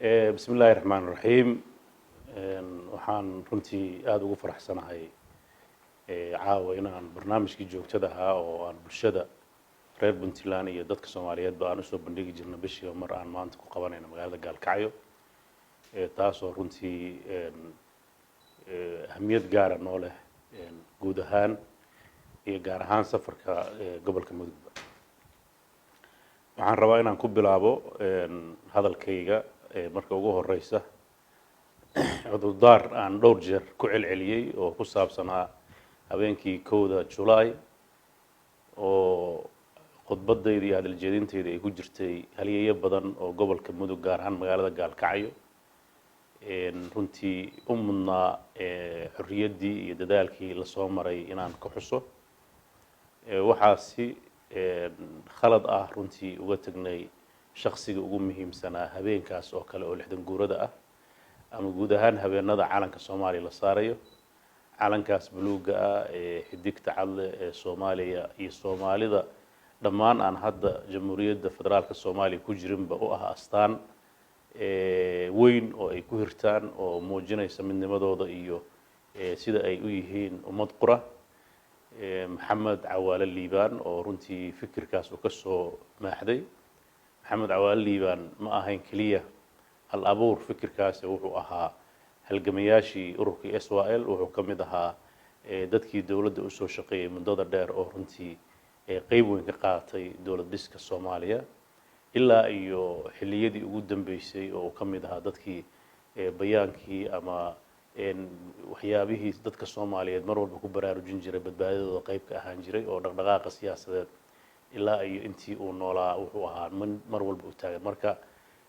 Bismi illaahi raxmaan raxiim. Waxaan runtii aada ugu faraxsanahay caawa inaan barnaamijkii joogtada ahaa oo aan bulshada reer Puntland iyo dadka Soomaaliyeedba aan usoo bandhigi jirno bishiiba mar aan maanta ku qabanayno magaalada Gaalkacyo, taasoo runtii ahamiyad gaara noo leh guud ahaan iyo gaar ahaan safarka gobolka Mudugba. Waxaan rabaa inaan ku bilaabo hadalkayga marka ugu horeysa cudurdaar aan dhowr jeer ku celceliyey oo ku saabsanaa habeenkii 1da Julaay oo khudbadayda iyo hadaljeedintayda ay ku jirtay halyeeyo badan oo gobolka Mudug, gaar ahaan magaalada Gaalkacyo, runtii u mudnaa xorriyaddii iyo dadaalkii lasoo maray inaan ka xuso. Waxaa si khalad ah runtii uga tegnay shaksiga ugu muhiimsanaa habeenkaas oo kale oo 60 guurada ah ama guud ahaan habeenada calanka Soomaaliya la saarayo, calankaas buluugga ah ee xidigta cadle ee Soomaaliya iyo Soomaalida dhammaan aan hadda Jamhuuriyadda Federaalka Soomaaliya ku jirinba u ah astaan weyn oo ay ku hirtaan oo muujinaysa midnimadooda iyo sida ay u yihiin ummad qura. Maxamed Cawaale Liibaan oo runtii fikirkaas uu ka soo maaxday. Maxamed Cawaale Liibaan ma ahayn keliya hal abuur fikirkaasi, wuxuu ahaa halgamayaashii ururkii SYL, wuxuu ka mid ahaa dadkii dowladda usoo shaqeeyey muddada dheer oo runtii qeyb weyn ka qaadatay dowlad dhiska Soomaaliya ilaa iyo xilliyadii ugu dambeysay oo uu ka mid ahaa dadkii bayaankii ama waxyaabihii dadka Soomaaliyeed mar walba ku baraarujin jiray badbaadadooda qeyb ka ahaan jiray oo dhaqdhaqaaqa siyaasadeed ilaa iyo intii uu noolaa wuxuu ahaa mar walba u taagan. Marka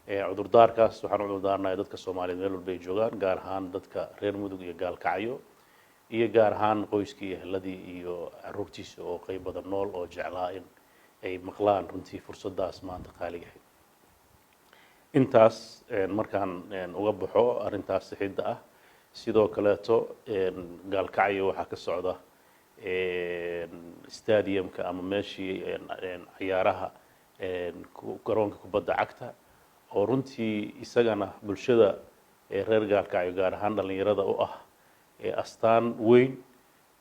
cudurdaarkaas waxaan cudurdaarnaya dadka Soomaaliyeed meel walba ay joogaan, gaar ahaan dadka reer Mudug iyo Gaalkacyo, iyo gaar ahaan qoyskii iyo eheladii iyo caruurtiisa oo qeyb badan nool oo jeclaa in ay maqlaan runtii fursaddaas maanta qaaligahay. Intaas markaan uga baxo arrintaas sixidda ah, sidoo kaleeto Gaalkacyo waxaa ka socda stadiumka ama meeshii ciyaaraha, garoonka kubadda cagta, oo runtii isagana bulshada reer Gaalkacyo, gaar ahaan dhallinyarada, u ah astaan weyn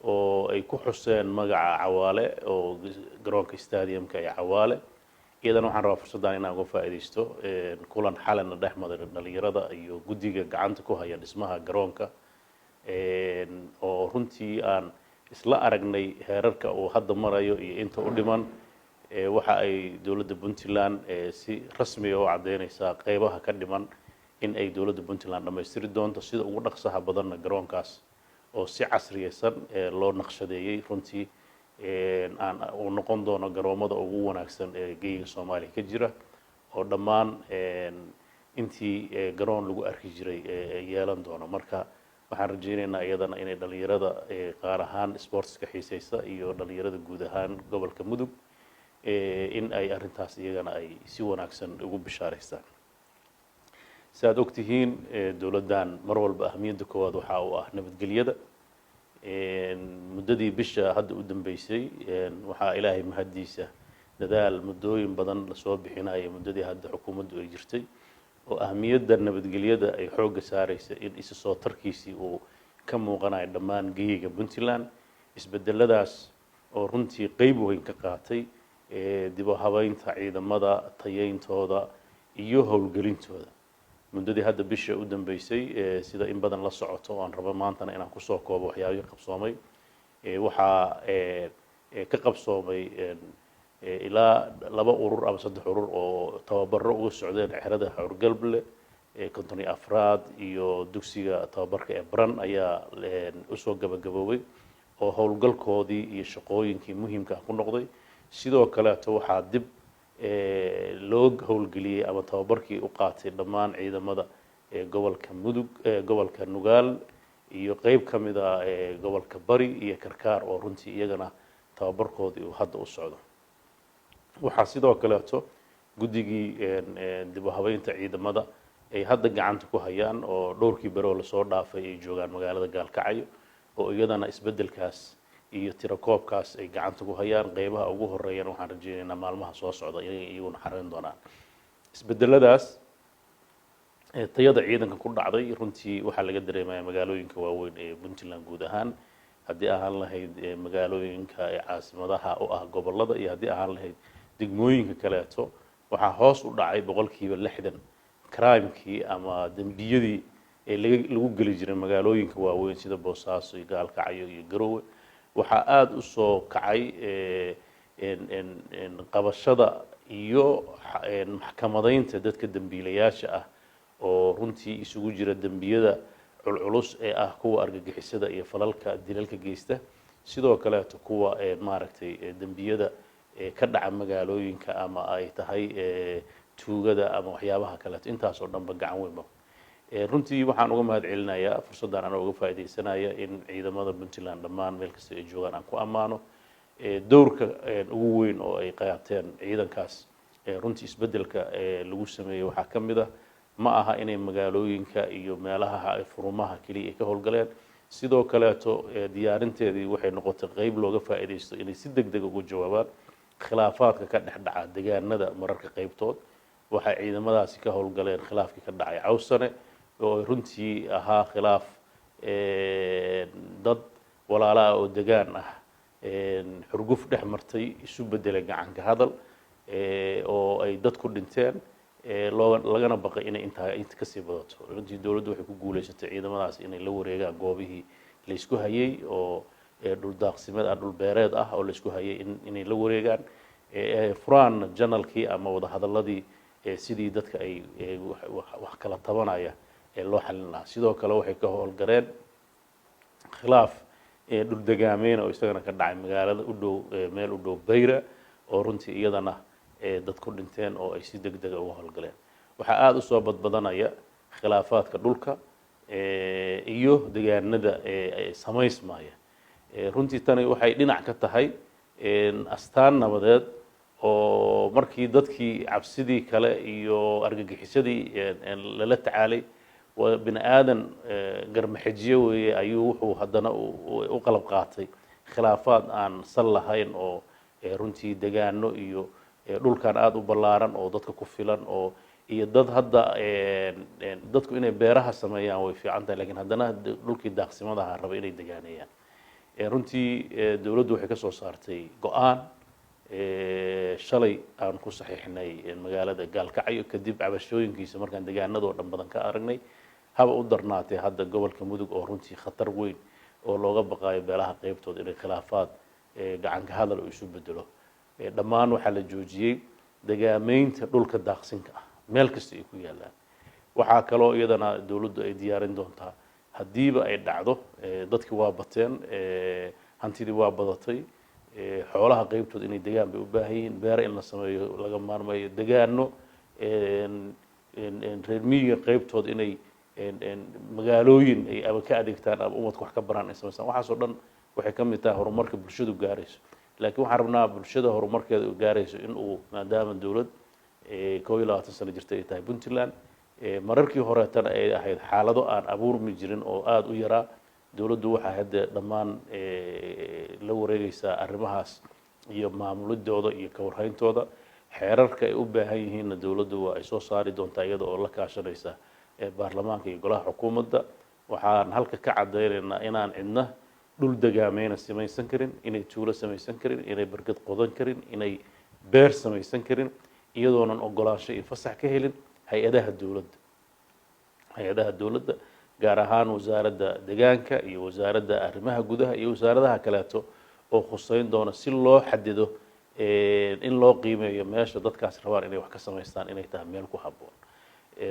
oo ay ku xuseen magaca Cawaale oo garoonka stadiumka ee Cawaale. Iyadana waxaan rabaa fursaddan inaan uga faa'iidaysto kulan xalina dhex maray dhallinyarada iyo guddiga gacanta ku haya dhismaha garoonka, oo runtii aan isla aragnay heerarka uu hadda marayo iyo inta u dhiman. Waxa ay dowladda Puntland si rasmiga u caddeynaysaa qeybaha ka dhiman in ay dowladda Puntland dhammaystiri doonto sida ugu dhaqsaha badanna garoonkaas oo si casriyeysan loo naqshadeeyey runtii aan uu noqon doono garoomada ugu wanaagsan ee geyiga Soomaaliya ka jira oo dhammaan intii garoon lagu arki jiray yeelan doono. Marka waxaan rajaynaynaa iyadana inay dhallinyarada qaar ahaan sportska xiiseysa iyo dhallinyarada guud ahaan gobolka Mudug in ay arrintaas iyagana ay si wanaagsan ugu bishaaraystaan. Si aad ogtihiin, dowladdan mar walba ahamiyadda koowaad waxaa u ah nabadgelyada. Muddadii bisha hadda u dambeysay waxaa Ilaahay mahaddiisa dadaal muddooyin badan lasoo bixinaya muddadii hadda xukuumaddu ay jirtay oo ahamiyadda nabadgelyada ay xoogga saaraysa in isa soo tarkiisii uu ka muuqanayo dhammaan geyiga Puntland. Isbedeladaas oo runtii qeyb weyn ka qaatay dib u habeynta ciidamada, tayeyntooda iyo howlgelintooda muddadii hadda bisha u dambeysay, sida in badan la socoto oo aan rabo maantana inaan kusoo koobo waxyaabihii qabsoomay. Waxaa ka qabsoomay ilaa laba urur ama saddex urur oo tababaro uga socdeen xerada Xowrgalble 54aad iyo dugsiga tababarka ee Baran ayaa usoo gabagaboobay oo howlgalkoodii iyo shaqooyinkii muhiimka ah ku noqday. Sidoo kaleeto waxaa dib loo howlgeliyey ama tababarkii u qaatay dhammaan ciidamada gobolka Mudug, gobolka Nugaal iyo qeyb ka mid a gobolka Bari iyo Karkaar oo runtii iyagana tababarkoodii uu hadda u socdo. Waxaa sidoo kaleeto guddigii dib u habeynta ciidamada ay hadda gacanta ku hayaan oo dhowrkii beroo lasoo dhaafay ay joogaan magaalada Gaalkacyo oo iyadana isbeddelkaas iyo tirakoobkaas ay gacanta ku hayaan. Qeybaha ugu horeeyana waxaan rajeynaynaa maalmaha soo socda inay iyaguna xareyn doonaan isbedeladaas. Tayada ciidanka ku dhacday runtii waxaa laga dareemaya magaalooyinka waaweyn ee Puntland guud ahaan, haddii ahaan lahayd magaalooyinka ee caasimadaha u ah gobolada iyo haddii ahaan lahayd degmooyinka kaleeto. Waxaa hoos u dhacay 60% crimekii ama dembiyadii ee lagu geli jiray magaalooyinka waaweyn sida Boosaaso iyo Gaalkacyo iyo Garowe. Waxaa aada u soo kacay qabashada iyo maxkamadaynta dadka dembiilayaasha ah, oo runtii isugu jira dembiyada culculus ee ah kuwa argagixisada iyo falalka dilalka geysta, sidoo kaleeto kuwa maaragtay dembiyada ka dhaca magaalooyinka ama ay tahay tuugada ama waxyaabaha kaleeto. Intaas oo dhanba gacan weyn ba runtii waxaan uga mahad celinayaa fursaddan anoo uga faa'iidaysanaya in ciidamada Puntland dhammaan meel kasta ay joogaan aan ku ammaano dowrka ugu weyn oo ay qaateen ciidankaas. Runtii isbeddelka lagu sameeyey waxaa ka mid ah, ma aha inay magaalooyinka iyo meelaha furumaha keliya ay ka howlgaleen, sidoo kaleeto diyaarinteedii waxay noqotay qeyb looga faa'iidaysto inay si deg deg uga jawaabaan khilaafaadka ka dhex dhaca deegaanada mararka qeybtood. Waxay ciidamadaasi ka howlgaleen khilaafkii ka dhacay Cawsane, oo runtii ahaa khilaaf dad walaala ah oo degaan ah xurguf dhex martay isu bedelay gacanka hadal oo ay dad ku dhinteen, loo lagana baqay inay intaa inta kasii badato. Runtii dowladdu waxay ku guulaysatay ciidamadaas inay la wareegaan goobihii laysku hayay oo dhul daaqsimeed ah, dhul beereed ah oo laysku hayay, in inay la wareegaan, furaan channelkii ama wadahadaladii sidii dadka ay wax kala tabanaya ee loo xalin lahaa. Sidoo kale waxay ka howlgaleen khilaaf dhul degaameyn oo isagana ka dhacay magaalada u dhow, meel u dhow Bayra, oo runtii iyadana dad ku dhinteen oo ay si deg dega uga howlgaleen. Waxaa aada usoo badbadanaya khilaafaadka dhulka iyo degaanada samaysmaya. Runtii tani waxay dhinac ka tahay astaan nabadeed oo markii dadkii cabsidii kale iyo argagixisadii lala tacaalay, waa bini aadan garmaxejiye weeye, ayuu wuxuu haddana u qalab qaatay khilaafaad aan sal lahayn oo runtii degaano iyo dhulkan aada u ballaaran oo dadka ku filan oo iyo dad hadda dadku inay beeraha sameeyaan way fiican tahay, lakiin haddana dhulkii daaqsimadaha raba inay degaaneeyaan. Runtii dowladdu waxay ka soo saartay go-aan shalay aan ku saxiixnay magaalada Gaalkacyo, kadib cabashooyinkiisa markaan degaanadoo dhan badan ka aragnay, haba u darnaatee hadda gobolka Mudug oo runtii khatar weyn oo looga baqaayo beelaha qeybtood inay khilaafaad gacanka hadal uu isu bedelo. Dhammaan waxaa la joojiyey degaameynta dhulka daaqsinka ah meel kasta ay ku yaalaan. Waxaa kaloo iyadana dowladdu ay diyaarin doontaa, haddiiba ay dhacdo, dadkii waa bateen, hantidii waa badatay, xoolaha qeybtood inay degaan bay u baahan yihiin, beera in la sameeyo laga maarmayo, degaano reer miyiga qeybtood inay magaalooyin ay ama ka adeegtaan ama umadka wax ka baraan ay samaystaan. Waxaas oo dhan waxay ka mid tahay horumarka bulshadu gaarayso, laakiin waxaan rabnaa bulshada horumarkeeda gaarayso in uu, maadaama dowlad 21 sano jirta ay tahay Puntland, mararkii horeetana ay ahayd xaalado aan abuurmi jirin oo aada u yaraa, dowladdu waxaa hadda dhammaan la wareegaysaa arrimahaas iyo maamulidooda iyo ka warhayntooda. Xeerarka ay u baahan yihiinna dowladdu waa ay soo saari doontaa iyada oo la kaashanaysa baarlamaanka iyo golaha xukuumadda. Waxaan halka ka caddaynaynaa inaan cidna dhul degaameyna samaysan karin, inay tuulo samaysan karin, inay barkad qodan karin, inay beer samaysan karin iyadoonan ogolaansho iyo fasax ka helin hay-adaha dowladda, hay-adaha dowladda, gaar ahaan Wasaaradda Deegaanka iyo Wasaaradda Arrimaha Gudaha iyo wasaaradaha kaleeto oo khuseyn doona, si loo xadido in loo qiimeeyo meesha dadkaas rabaan inay wax ka samaystaan inay tahay meel ku habboon.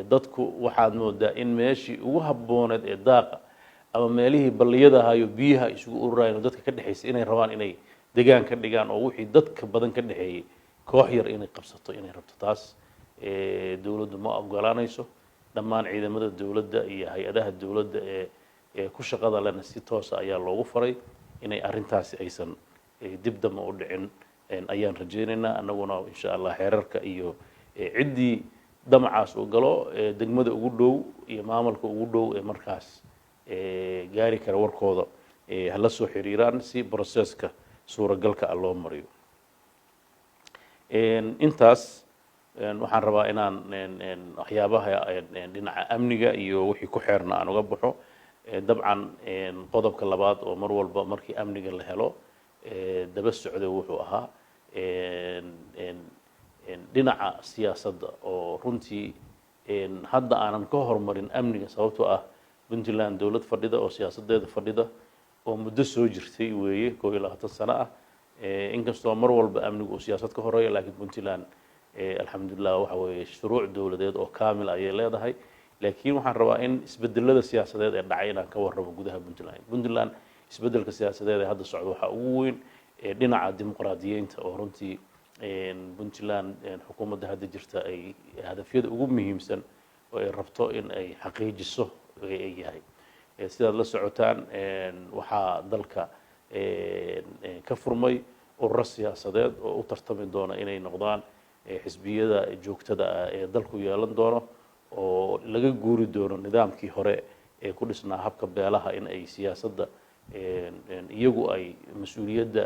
Dadku waxaad moodaa in meeshii ugu habbooneed ee daaqa ama meelihii balliyada ahayo biyaha isugu ururayeen oo dadka ka dhexaysay inay rabaan inay degaan ka dhigaan, oo wixii dadka badan ka dhexeeyey koox yar inay qabsato inay rabto. Taas dowladdu ma ogolaanayso. Dhammaan ciidamada dowladda iyo hay-adaha dowladda ee ku shaqada lena si toosa ayaa loogu faray inay arrintaasi aysan dib damba u dhicin ayaan rajaynaynaa annaguna, insha Allah. Xeerarka iyo ciddii damacaas uu galo, degmada ugu dhow iyo maamulka ugu dhow ee markaas gaari kara warkooda hala soo xiriiraan si processka suuragalka ah loo mariyo. Intaas Waxaan rabaa inaan waxyaabaha dhinaca amniga iyo wixii ku xeerna aan uga baxo. Dabcan qodobka labaad oo mar walba markii amniga la helo daba socday wuxuu ahaa dhinaca siyaasadda, oo runtii hadda aanan ka horumarin amniga, sababtoo ah Puntland dowlad fadhida oo siyaasaddeeda fadhida oo muddo soo jirtay weeye, 21 sano ah. Inkastoo mar walba amnigu uu siyaasad ka horeeyo, laakiin Puntland, alxamdulilah, waxa weeye shuruuc dowladeed oo kaamil ayay leedahay. Laakiin waxaan rabaa in isbedelada siyaasadeed ee dhacay inaan ka warramo gudaha Puntland. Puntland isbedelka siyaasadeed ee hadda socda waxaa ugu weyn dhinaca dimuqraadiyeynta, oo runtii Puntland xukuumadda hadda jirta ay hadafyada ugu muhiimsan oo ay rabto in ay xaqiijiso ay yahay. Sidaad la socotaan, waxaa dalka ka furmay ururo siyaasadeed oo u tartami doona inay noqdaan xisbiyada joogtada ah ee dalku yeelan doono, oo laga guuri doono nidaamkii hore ee ku dhisnaa habka beelaha, in ay siyaasadda iyagu ay mas-uuliyadda,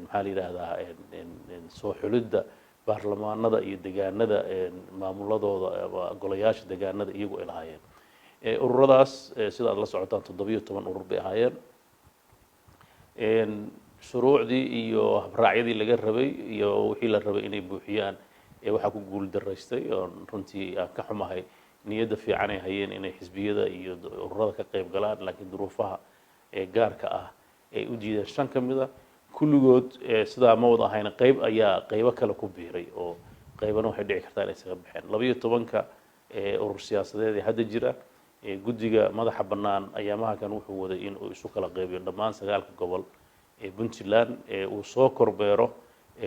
maxaa la yidhaahdaa, soo xulidda baarlamaanada iyo degaanada maamuladooda ama golayaasha degaanada iyagu ay lahaayeen. Ururadaas, sida aad la socotaan, 17 urur bay ahaayeen. Shuruucdii iyo habraacyadii laga rabay iyo wixii la rabay inay buuxiyaan waxaa ku guul daraystay, oo runtii aan ka xumahay, niyadda fiican ay hayeen inay xisbiyada iyo ururada ka qayb galaan, laakiin duruufaha ee gaarka ah ay u diideen shan ka mid a. Kulligood sidaa ma wada ahayna, qayb ayaa qaybo kale ku biiray, oo qaybana waxay dhici kartaa inay isaga baxeen. 12-ka urur siyaasadeed ee hadda jira, guddiga madaxa bannaan ayaamaha kan wuxuu waday in uu isu kala qaybiyo dhammaan sagaalka gobol ee Puntland, uu soo korbeero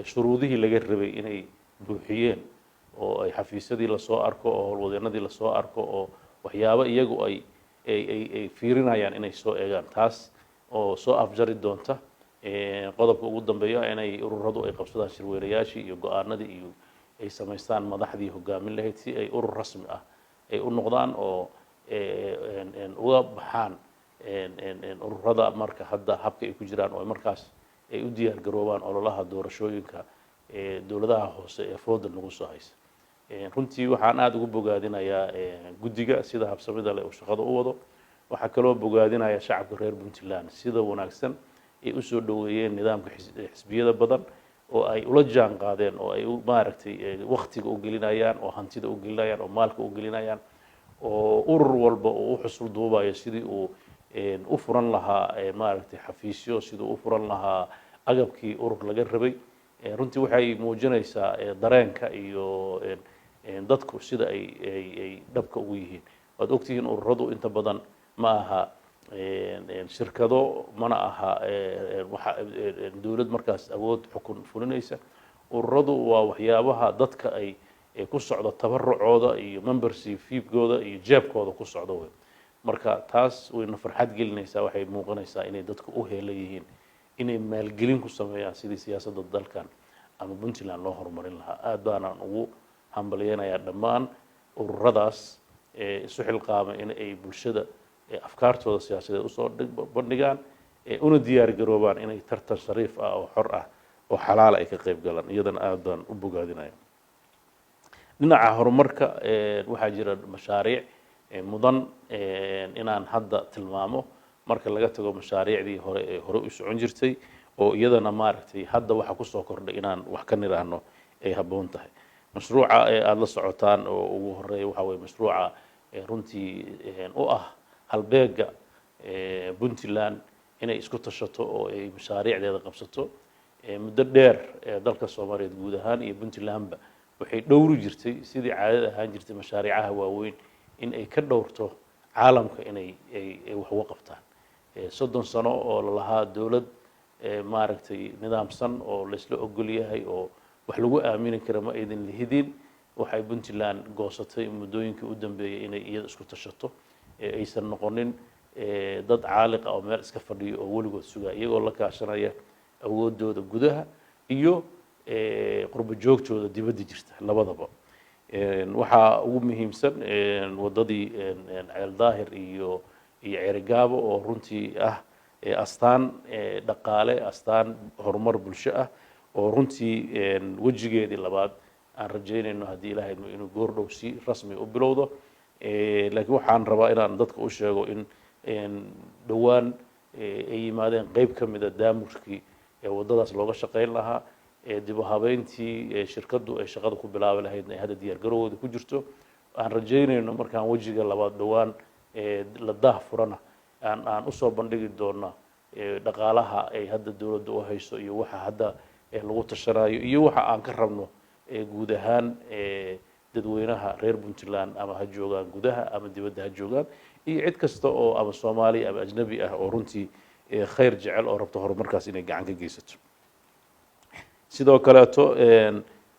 shuruudihii laga rabay inay buuxiyeen, oo ay xafiisyadii lasoo arko, oo howlwadeenadii lasoo arko, oo waxyaabo iyagu ay fiirinayaan inay soo eegaan, taas oo soo afjari doonta qodobka ugu dambeeya inay ururadu ay qabsadaan shirweynayaashii iyo go-aanadii iyo ay samaystaan madaxdii hogaamin lahayd, si ay urur rasmi ah ay u noqdaan oo uga baxaan ururada marka hadda habka ay ku jiraan, oo markaas ay u diyaar garoobaan ololaha doorashooyinka dowladaha hoose ee fooda nagu soo haysa. Runtii waxaan aada ugu bogaadinayaa guddiga sida habsamida leh uu shaqada u wado. Waxaa kaloo bogaadinaya shacabka reer Puntland sida wanaagsan ay usoo dhoweeyeen nidaamka xisbiyada badan, oo ay ula jaan qaadeen, oo ay maaragtay waktiga u gelinayaan, oo hantida u gelinayaan, oo maalka u gelinayaan, oo urur walba uu u xusul duubayo sidii uu u furan lahaa maaragtay xafiisyo, sidii u furan lahaa agabkii urur laga rabay. Runtii waxay muujinaysaa dareenka iyo dadku sida ay dhabka ugu yihiin. Waad ogtihiin, ururadu inta badan ma aha shirkado, mana aha waxa dowlad markaas awood xukun fulinaysa. Ururadu waa waxyaabaha dadka ay ku socdo tabarucooda iyo membership fee-gooda iyo jeebkooda ku socdo wey. Marka taas wayna farxad gelinaysaa, waxay muuqanaysaa inay dadku u heelan yihiin inay maalgelin ku sameeyaan sidii siyaasadda dalkan ama Puntland loo horumarin lahaa. Aad baanaan ugu hambalyeynayaa dhammaan ururadaas isu xilqaama in ay bulshada afkaartooda siyaasadeed usoo bandhigaan, una diyaar garoobaan inay tartan shariif ah oo xor ah oo xalaala ay ka qayb galaan. Iyadana aad baan u bogaadinaya. Dhinaca horumarka, waxaa jira mashaariic mudan inaan hadda tilmaamo, marka laga tago mashaariicdii hore ee hore u socon jirtay, oo iyadana maaragtay hadda waxa kusoo kordhay inaan wax ka nidhaahno ay habboon tahay. Mashruuca ee aada la socotaan oo ugu horeeya waxaa weye mashruuca runtii u ah halbeega Puntland inay isku tashato oo ay mashaariicdeeda qabsato. Muddo dheer dalka Soomaaliyeed guud ahaan iyo Puntlandba waxay dhowri jirtay, sidii caadada ahaan jirtay, mashaariicaha waaweyn in ay ka dhowrto caalamka inay ay wax uga qabtaan. 30 sano oo lalahaa dowlad maaragtay nidaamsan oo laysla ogol yahay oo wax lagu aamini kara ma aydin lihidin. Waxay Puntland goosatay muddooyinkii u dambeeyey inay iyada isku tashato, aysan noqonin dad caaliqa oo meel iska fadhiyo oo weligood sugaa, iyagoo la kaashanaya awoodooda gudaha iyo qurbo joogtooda dibadda jirta labadaba. Waxaa ugu muhiimsan waddadii Ceel Daahir iyo Ceerigaabo, oo runtii ah astaan dhaqaale, astaan horumar bulsho ah, oo runtii wejigeedii labaad Aan rajaynayno, haddii Ilahay idmo, inuu goordhow si rasmi u bilowdo. Laakiin waxaan rabaa inaan dadka u sheego in dhowaan ay yimaadeen qeyb ka mida daamurkii ee waddadaas looga shaqayn lahaa, dib u habeyntii shirkaddu ay shaqada ku bilaabi lahaydna ay hadda diyaar garowooda ku jirto. Aan rajaynayno markaan wejiga labaad dhowaan la daah furana aan usoo bandhigi doona dhaqaalaha ay hadda dowladda u hayso iyo waxa hadda lagu tashanayo iyo waxa aan ka rabno guud ahaan dadweynaha reer Puntland, ama ha joogaan gudaha ama dibadda ha joogaan, iyo cid kasta oo ama Soomaali ama ajnabi ah oo runtii khayr jecel oo rabto horumarkaas inay gacan ka geysato. Sidoo kaleeto,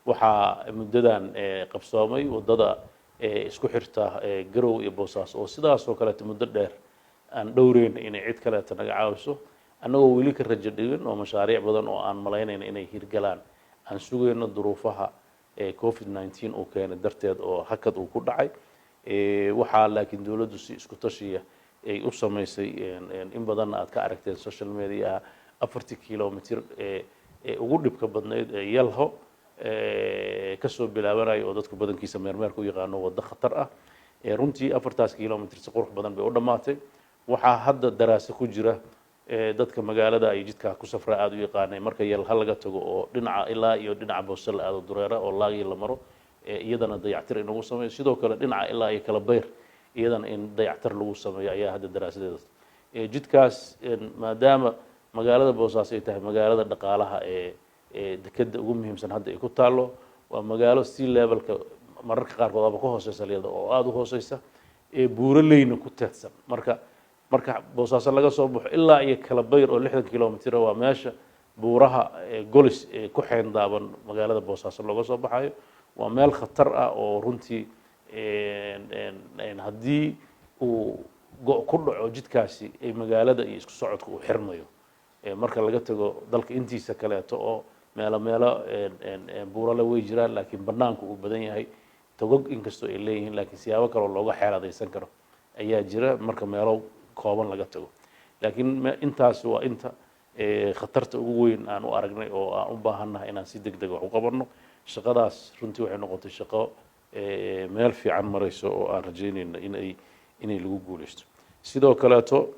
waxaa muddadan qabsoomay waddada isku xirta Garow iyo Boosaaso, oo sidaas oo kaleeto muddo dheer aan dhowreyna inay cid kaleeto naga caawiso, annagoo weli ka rajo dhigin oo mashaariic badan oo aan malaynayna inay hirgalaan aan sugayno, duruufaha COVID-19 uu keenay darteed oo hakad uu ku dhacay. Waxaa laakiin dowladdu si isku tashiya ay u samaysay, in badanna aad ka aragteen social mediaha, 4-tii kilomitr ee ugu dhibka badnayd ee Yalho kasoo bilaabanayo, oo dadku badankiisa meermeerka u yaqaano, waddo khatar ah. Runtii 4-taas kilomitr si qurux badan bay u dhammaatay. Waxaa hadda daraase ku jira, dadka magaalada ay jidkaa ku safraa aada u yaqaanay, marka Yalha laga tago oo dhinaca ilaa iyo dhinaca Boose la aado, Dureera oo laagii la maro, iyadana dayactir in lagu sameeyo. Sidoo kale dhinaca ilaa iyo Kala Bayr iyadana in dayactir lagu sameeyo ayaa hadda daraasadeeda. Jidkaas, maadaama magaalada Boosaaso ay tahay magaalada dhaqaalaha ee dekeda ugu muhiimsan hadda ay ku taallo, waa magaalo sea levelka mararka qaarkood aba ka hooseysa liyada oo aada u hooseysa, ee buuraleyna ku teedsan. Marka Boosaaso laga soo baxo ilaa iyo Kala Bayr oo 60 kilomitr, waa meesha buuraha Golis ee ku xeendaaban magaalada Boosaaso looga soo baxayo. Waa meel khatar ah oo runtii haddii uu go' ku dhaco jidkaasi ay magaalada iyo isku socodka uu xirmayo. Marka laga tago dalka intiisa kaleeto oo meelo meelo buurale way jiraan, laakiin banaanku uu badan yahay, togog inkastoo ay leeyihiin, laakiin siyaabo kaloo looga xeeladaysan karo ayaa jira marka meelo kooban laga tago. Laakiin intaas waa inta khatarta ugu weyn aan u aragnay oo aan u baahannahay inaan si deg deg wax u qabanno. Shaqadaas runtii waxay noqotay shaqo meel fiican marayso oo aan rajaynayno inay lagu guuleysto. Sidoo kaleeto,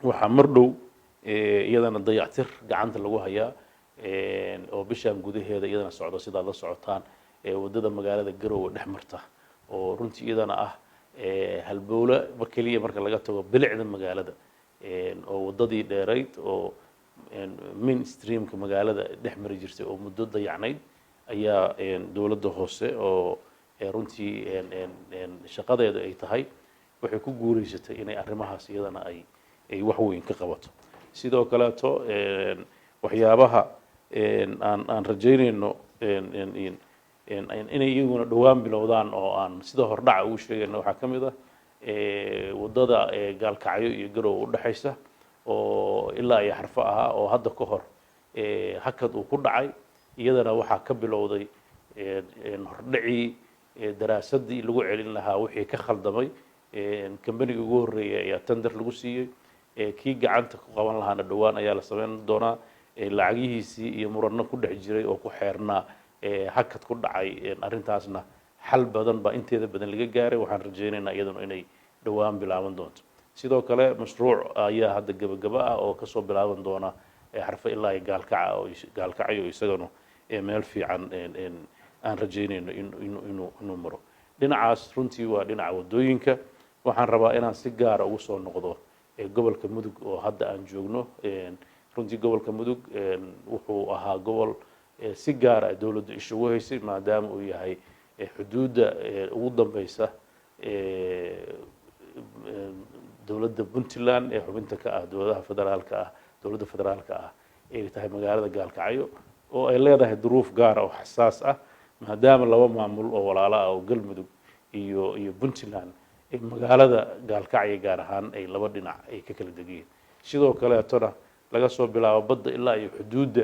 waxaa mar dhow iyadana dayactir gacanta lagu hayaa oo bishaan gudaheeda iyadana socdo, sidaad la socotaan, waddada magaalada Garowe dhex marta, oo runtii iyadana ah halbowle ma keliya marka laga tago bilicda magaalada, oo waddadii dheerayd oo main streamka magaalada dhex mari jirtay oo muddo dayacnayd ayaa dowladda hoose, oo runtii shaqadeeda ay tahay, waxay ku guuleysatay inay arrimahaas iyadana ay wax weyn ka qabato. Sidoo kaleeto, waxyaabaha aan rajaynayno inay iyaguna dhowaan bilowdaan oo aan sida hordhaca ugu sheegayno waxaa ka mid ah waddada Gaalkacyo iyo Garowe udhexaysa oo ilaa iyo Xarfo ahaa, oo hadda ka hor hakad uu ku dhacay. Iyadana waxaa ka bilowday hordhacii daraasadii lagu celin lahaa wixii ka khaldamay. Kambanigii ugu horreeyay ayaa tender lagu siiyey, kii gacanta ku qaban lahaana dhowaan ayaa la sameyn doonaa. Lacagihiisii iyo muranno ku dhex jiray oo ku xeernaa hakad ku dhacay, arrintaasna xal badan baa inteeda badan laga gaaray. Waxaan rajaynaynaa iyaduna inay dhowaan bilaaban doonto. Sidoo kale, mashruuc ayaa hadda gebagaba ah oo kasoo bilaaban doona Xarfo ilaa iyo Gaalkaca oo Gaalkacyo, isagana meel fiican aan rajaynayno inuu maro dhinacaas. Runtii waa dhinaca waddooyinka. Waxaan rabaa inaan si gaara ugu soo noqdo gobolka Mudug oo hadda aan joogno. Runtii gobolka Mudug wuxuu ahaa gobol si gaara dowladdu isha ugu haysay, maadaama uu yahay xuduudda ugu dambeysa dowladda Puntland ee xubinta ka ah dowladaha federaalka ah, dowladda federaalka ah ay tahay magaalada Gaalkacyo, oo ay leedahay duruuf gaara oo xasaas ah, maadaama laba maamul oo walaalo ah oo Galmudug iyo Puntland ay magaalada Gaalkacyo gaar ahaan ay laba dhinac ay ka kala degayiin. Sidoo kaleetona laga soo bilaabo badda ilaa iyo xuduudda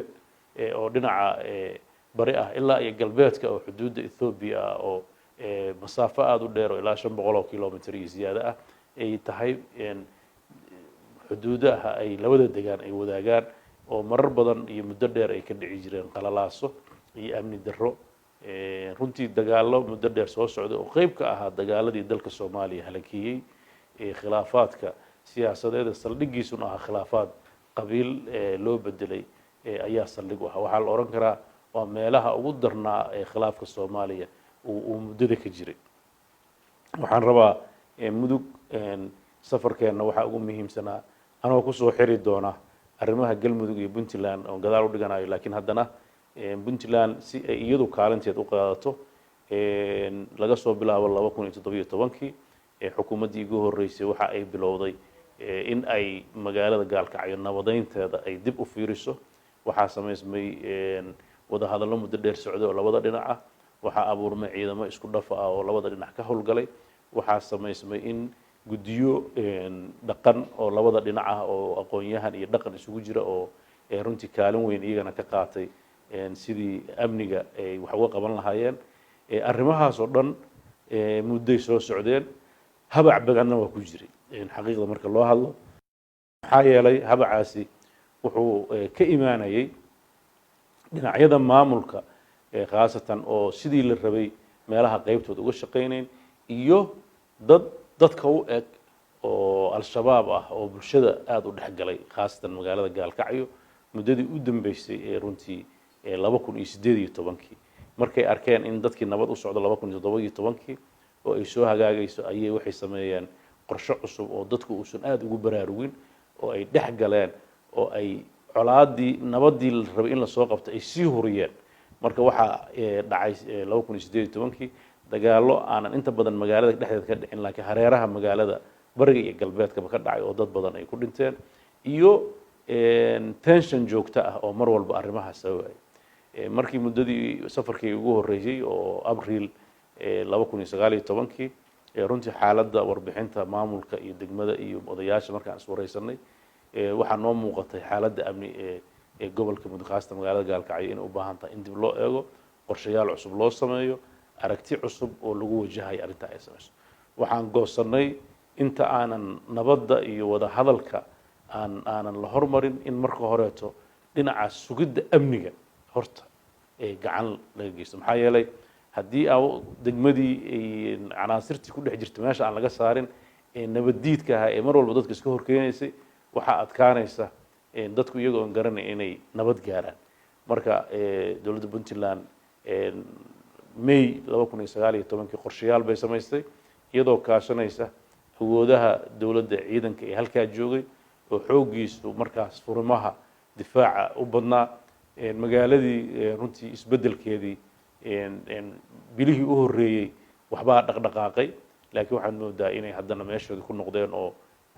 oo dhinaca bari ah ilaa iyo galbeedka oo xuduudda Ethoobiya ah, oo masaafo aada u dheer oo ilaa 500 oo kilomitr iyo ziyaado ah ay tahay, xuduudaha ay labada degaan ay wadaagaan, oo marar badan iyo muddo dheer ay ka dhici jireen qalalaaso iyo amni darro. Runtii dagaallo muddo dheer soo socday oo qeyb ka ahaa dagaaladii dalka Soomaaliya halakeeyey, khilaafaadka siyaasadeeda saldhigiisuna ahaa khilaafaad qabiil loo bedelay ayaa saldhig u ahaa. Waxaa la odhan karaa waa meelaha ugu darnaa ee khilaafka Soomaaliya uu muddada ka jiray. Waxaan rabaa Mudug safarkeenna waxaa ugu muhiimsanaa, anoo kusoo xiri doona arrimaha Galmudug iyo Puntland oon gadaal u dhiganayo, laakiin haddana Puntland si ay iyadu kaalinteed u qaadato, laga soo bilaabo 2017-kii xukuumaddii igu horreysay waxa ay bilowday in ay magaalada Gaalkacyo nabadeynteeda ay dib u fiiriso. Waxaa samaysmay wadahadallo muddo dheer socday oo labada dhinac ah. Waxaa abuurmay ciidamo isku dhafa ah oo labada dhinac ka howlgalay. Waxaa samaysmay in guddiyo dhaqan oo labada dhinac ah oo aqoon-yahan iyo dhaqan isugu jira oo runtii kaalin weyn iyagana ka qaatay sidii amniga ay wax uga qaban lahaayeen. Arrimahaas oo dhan mudday soo socdeen, habac badanna waa ku jiray xaqiiqda marka loo hadlo, maxaa yeelay habacaasi wuxuu ka imaanayay dhinacyada maamulka, khaasatan oo sidii la rabay meelaha qeybtooda uga shaqaynayn, iyo dad dadka u eg oo Al-Shabaab ah oo bulshada aada u dhex galay, khaasatan magaalada Gaalkacyo muddadii u dambeysay ee runtii 2018-kii. Markay arkeen in dadkii nabad u socdo 2017-kii oo ay soo hagaagayso, ayay waxay sameeyeen qorshe cusub oo dadku uusan aada ugu baraarugin, oo ay dhex galeen oo ay colaadii nabaddii la rabay in lasoo qabto ay sii huriyeen. Marka waxaa dhacay 2018-kii dagaallo aanan inta badan magaalada dhexdeeda ka dhicin, laakiin hareeraha magaalada bariga iyo galbeedkaba ka dhacay oo dad badan ay ku dhinteen, iyo tension joogto ah oo mar walba arrimahaas sababay. Markii muddadii safarkii ugu horreysay oo Abriil 2019-kii, runtii xaaladda warbixinta maamulka iyo degmada iyo odayaasha markaan iswareysanay, waxaa noo muuqatay xaaladda amni ee gobolka Mudug, khaasatan magaalada Gaalkacyo, inay u baahan tahay in dib loo eego, qorshayaal cusub loo sameeyo, aragti cusub oo lagu wajahayo arrintaa ay samayso. Waxaan goosanay inta aanan nabadda iyo wada hadalka aanan la hormarin in marka horeeto dhinaca sugidda amniga horta ee gacan laga geysto, maxaa yeelay haddii aa degmadii canaasirtii ku dhex jirta meesha aan laga saarin ee nabaddiidka ahaa ee mar walba dadka iska horkeenaysay, waxaa adkaanaysa dadku iyagoo on garanay inay nabad gaaraan. Marka dowladda Puntland May 2019-kii qorshayaal bay samaystay, iyadoo kaashanaysa awoodaha dowladda ciidanka ee halkaa joogay oo xooggiisu markaas furimaha difaaca u badnaa. Magaaladii runtii isbeddelkeedii bilihii u horreeyey waxbaa dhaqdhaqaaqay, laakiin waxaad moodaa inay haddana meeshoodii ku noqdeen oo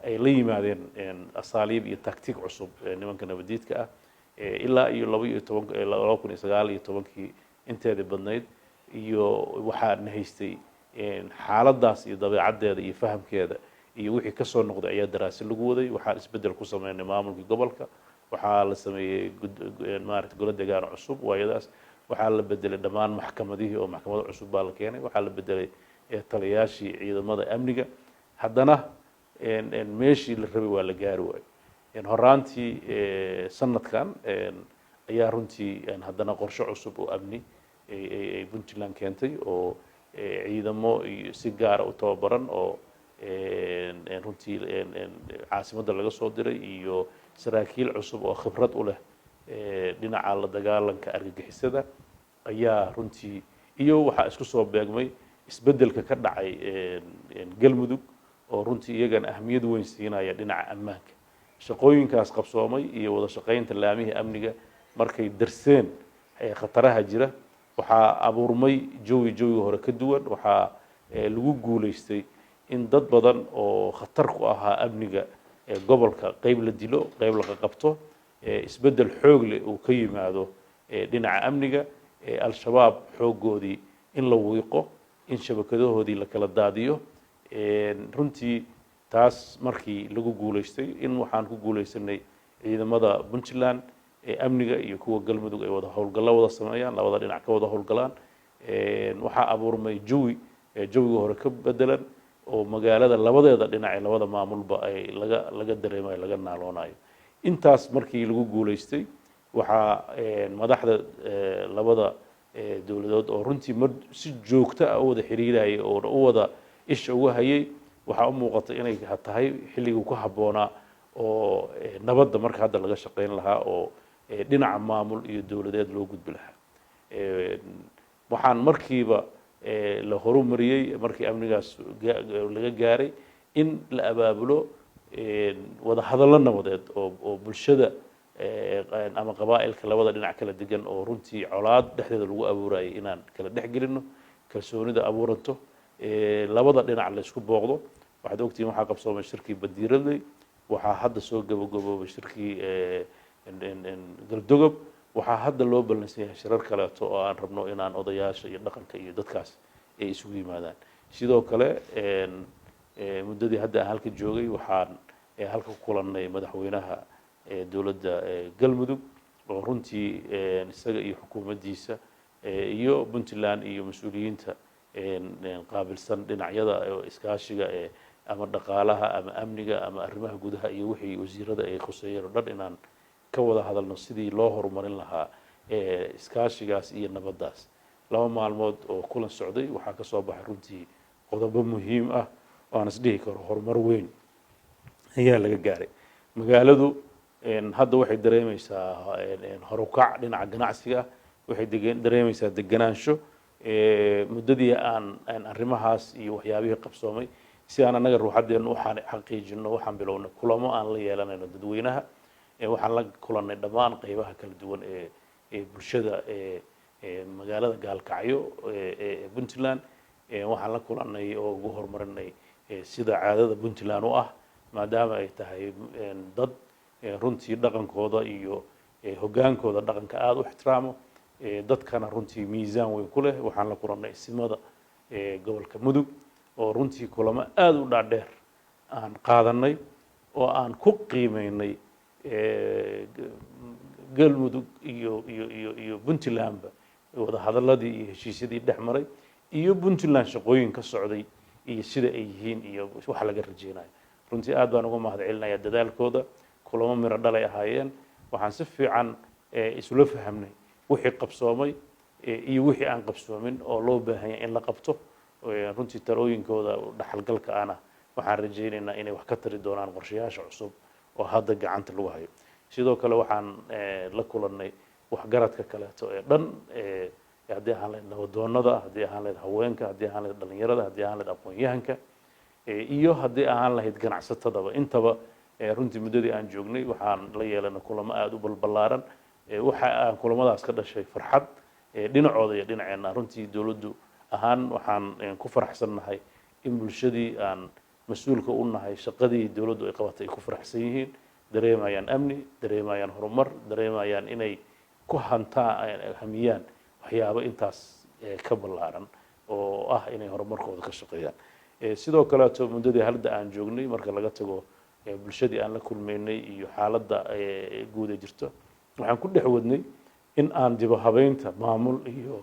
ay la yimaadeen asaaliib iyo tactic cusub nimanka nabadiidka ah. Ilaa iyo 12, 2019-kii inteedii badnayd iyo waxaa na haystay xaaladdaas iyo dabeecaddeeda iyo fahamkeeda iyo wixii kasoo noqday ayaa daraasi lagu waday. Waxaan isbeddel ku sameynay maamulkii gobolka, waxaa la sameeyey maarata golo degaano cusub waayadaas, waxaa la bedelay dhammaan maxkamadihii oo maxkamado cusub baa la keenay, waxaa la bedelay taliyaashii ciidamada amniga. Haddana meeshii la rabay waa la gaari waayo. Horaantii sanadkan ayaa runtii haddana qorshe cusub oo amni ay Puntland keentay oo ciidamo iyo si gaara u tababaran oo runtii caasimadda laga soo diray iyo saraakiil cusub oo khibrad u leh dhinaca la dagaalanka argagixisada ayaa runtii, iyo waxaa isku soo beegmay isbeddelka ka dhacay Galmudug oo runtii iyagana ahmiyad weyn siinaya dhinaca ammaanka. Shaqooyinkaas qabsoomay iyo wada shaqaynta laamihii amniga markay darseen khataraha jira, waxaa abuurmay jawi jawiga hore ka duwan. Waxaa lagu guulaystay in dad badan oo khatar ku ahaa amniga gobolka qeyb la dilo, qeyb laga qabto, isbeddel xoog leh uu ka yimaado dhinaca amniga, Al-Shabaab xooggoodii in la wiiqo, in shabakadahoodii la kala daadiyo. Runtii taas markii lagu guulaystay in waxaan ku guulaysanay ciidamada Puntland ee amniga iyo kuwa Galmudug ay wada howlgallo wada sameeyaan, labada dhinac ka wada howlgalaan. Waxaa abuurmay jawi jawiga hore ka bedelan oo magaalada labadeeda dhinac ee labada maamulba ay laga dareemayo, laga naaloonayo. Intaas markii lagu guulaystay, waxaa madaxda labada dowladood oo runtii mar si joogto ah u wada xiriirayay oona u wada isha uga hayay, waxaa u muuqata inay tahay xilligii ku habboonaa oo nabadda marka hadda laga shaqayn lahaa oo dhinaca maamul iyo dowladeed loo gudbi lahaa. Waxaan markiiba la horumariyey markii amnigaas laga gaaray in la abaabulo wada hadallo nabadeed oo bulshada ama qabaa'ilka labada dhinac kala degan oo runtii colaad dhexdeeda lagu abuurayay inaan kala dhex gelino, kalsoonida abuuranto, labada dhinac la isku booqdo. Waxaad ogtihiin waxaa qabsoomay shirkii Badiiradley, waxaa hadda soo gabagaboobay shirkii Galdogob, waxaa hadda loo ballansan yahay shirar kaleeto oo aan rabno inaan odayaasha iyo dhaqanka iyo dadkaas ay isugu yimaadaan. Sidoo kale, muddadii hadda aan halka joogay, waxaan halka ku kulannay madaxweynaha dowladda Galmudug oo runtii isaga iyo xukuumaddiisa iyo Puntland iyo mas-uuliyiinta qaabilsan dhinacyada iskaashiga ee ama dhaqaalaha ama amniga ama arrimaha gudaha iyo wixii wasiirada ay khuseeyeen oo dhan inaan ka wada hadalno sidii loo horumarin lahaa iskaashigaas iyo nabaddaas. 2 maalmood oo kulan socday waxaa ka soo baxay runtii qodobo muhiim ah oo aan isdhihi karo horumar weyn ayaa laga gaaray. Magaaladu hadda waxay dareemeysaa horukac dhinaca ganacsiga ah, waxay dareemeysaa deganaansho. Muddadii aan arrimahaas iyo waxyaabihii qabsoomay si aan annaga ruuxaddeennu u xaqiijino, waxaan bilownay kulamo aan la yeelanayno dadweynaha. Waxaan la kulannay dhammaan qeybaha kala duwan ee bulshada ee magaalada Gaalkacyo ee Puntland. Waxaan la kulannay oo ugu horumarinay sida caadada Puntland u ah, maadaama ay tahay dad runtii dhaqankooda iyo hoggaankooda dhaqanka aada u ixtiraamo, dadkana runtii miisaan weyn ku leh. Waxaan la kulannay isimada gobolka Mudug oo runtii kulamo aada u dhaadheer aan qaadanay oo aan ku qiimeynay Galmudug iyo Puntlandba wada hadalladii iyo heshiisyadii dhex maray iyo Puntland shaqooyin ka socday iyo sida ay yihiin iyo waxa laga rajeynayo. Runtii aad baan uga mahad celinayaa dadaalkooda. Kulamo miro dhalay ahaayeen. Waxaan si fiican isula fahamnay wixii qabsoomay iyo wixii aan qabsoomin oo loo baahan yahay in la qabto. Runtii talooyinkooda dhaxalgalka ana waxaan rajaynaynaa inay wax ka tari doonaan qorshayaasha cusub oo hadda gacanta lagu hayo. Sidoo kale, waxaan la kulannay waxgaradka kaleeto ee dhan, haddii ahaan lahayd nabadoonada, haddii ahaan lahayd haweenka, haddii ahaan lahayd dhalinyarada, haddii ahaan lahayd aqoon-yahanka iyo haddii ahaan lahayd ganacsatadaba. Intaba runtii muddadii aan joognay waxaan la yeelanay kulamo aada u balballaaran. Waxa aan kulamadaas ka dhashay farxad dhinacooda iyo dhinaceenna. Runtii dowladdu ahaan waxaan ku faraxsannahay in bulshadii aan mas-uulka u nahay shaqadii dowladdu ay qabatay ay ku faraxsan yihiin, dareemayaan amni, dareemayaan horumar, dareemayaan inay ku hantaa hamiyaan waxyaabo intaas ka ballaaran oo ah inay horumarkooda ka shaqeeyaan. Sidoo kaleeto, muddadii hadda aan joognay, marka laga tago bulshadii aan la kulmaynay iyo xaaladda guud ee jirto, waxaan ku dhex wadnay in aan dibo habeynta maamul iyo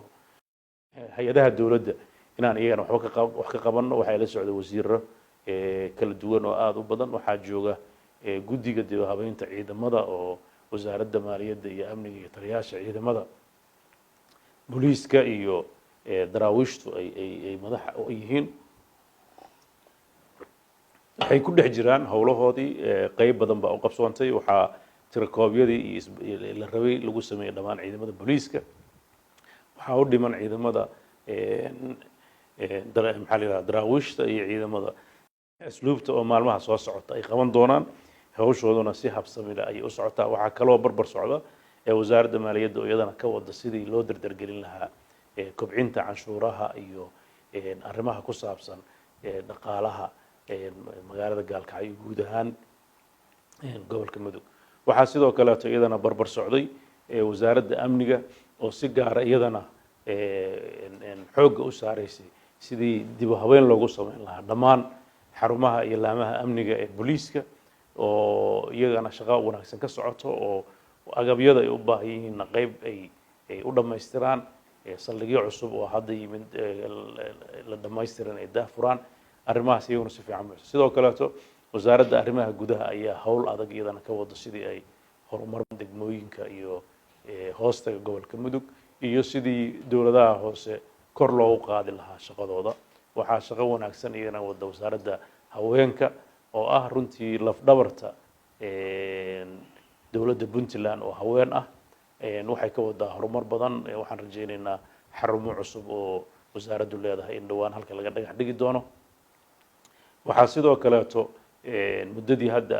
hay-adaha dowladda inaan iyagana waxba ka wax ka qabanno. Waxaa la socda wasiiro kala duwan oo aada u badan. Waxaa jooga guddiga dibo habeynta ciidamada oo Wasaaradda Maaliyadda iyo Amniga iyo taliyaasha ciidamada booliiska iyo daraawiishtu ay madaxa u yihiin. Waxay ku dhex jiraan howlahoodii. Qeyb badan baa u qabsoontay. Waxaa tirakoobyadii iyo la rabay lagu sameeyey dhammaan ciidamada booliiska. Waxaa u dhiman ciidamada, maxaa la yidhahda, daraawiishta iyo ciidamada asluubta oo maalmaha soo socota ay qaban doonaan. Hawshooduna si habsami leh ayay u socotaa. Waxaa kaloo barbar socda ee Wasaaradda Maaliyadda oo iyadana ka wada sidii loo dardargelin lahaa kobcinta canshuuraha iyo arrimaha ku saabsan dhaqaalaha magaalada Gaalkacyo iyo guud ahaan gobolka Mudug. Waxaa sidoo kaleeto iyadana barbar socday Wasaaradda Amniga oo si gaara iyadana xoogga u saaraysay sidii dib u habeyn loogu sameyn lahaa dhammaan xarumaha iyo laamaha amniga ee booliiska, oo iyagana shaqo wanaagsan ka socoto oo agabyada ay u baahan yihiinna qeyb ay u dhammaystiraan, saldhigyo cusub oo hadda yimid la dhammaystiran ay daahfuraan. Arrimahaas iyaguna si fiican bu. Sidoo kaleeto, Wasaaradda Arrimaha Gudaha ayaa howl adag iyadana ka wado sidii ay horumar degmooyinka iyo hoostaga gobolka Mudug. iyo sidii dowladaha hoose kor loogu qaadi lahaa shaqadooda. Waxaa shaqo wanaagsan iyagana wada wasaaradda haweenka, oo ah runtii lafdhabarta dowladda Puntland oo haween ah. Waxay ka wadaa horumar badan. Waxaan rajaynaynaa xarumo cusub oo wasaaraddu leedahay in dhowaan halka laga dhagax dhigi doono. Waxaa sidoo kaleeto muddadii hadda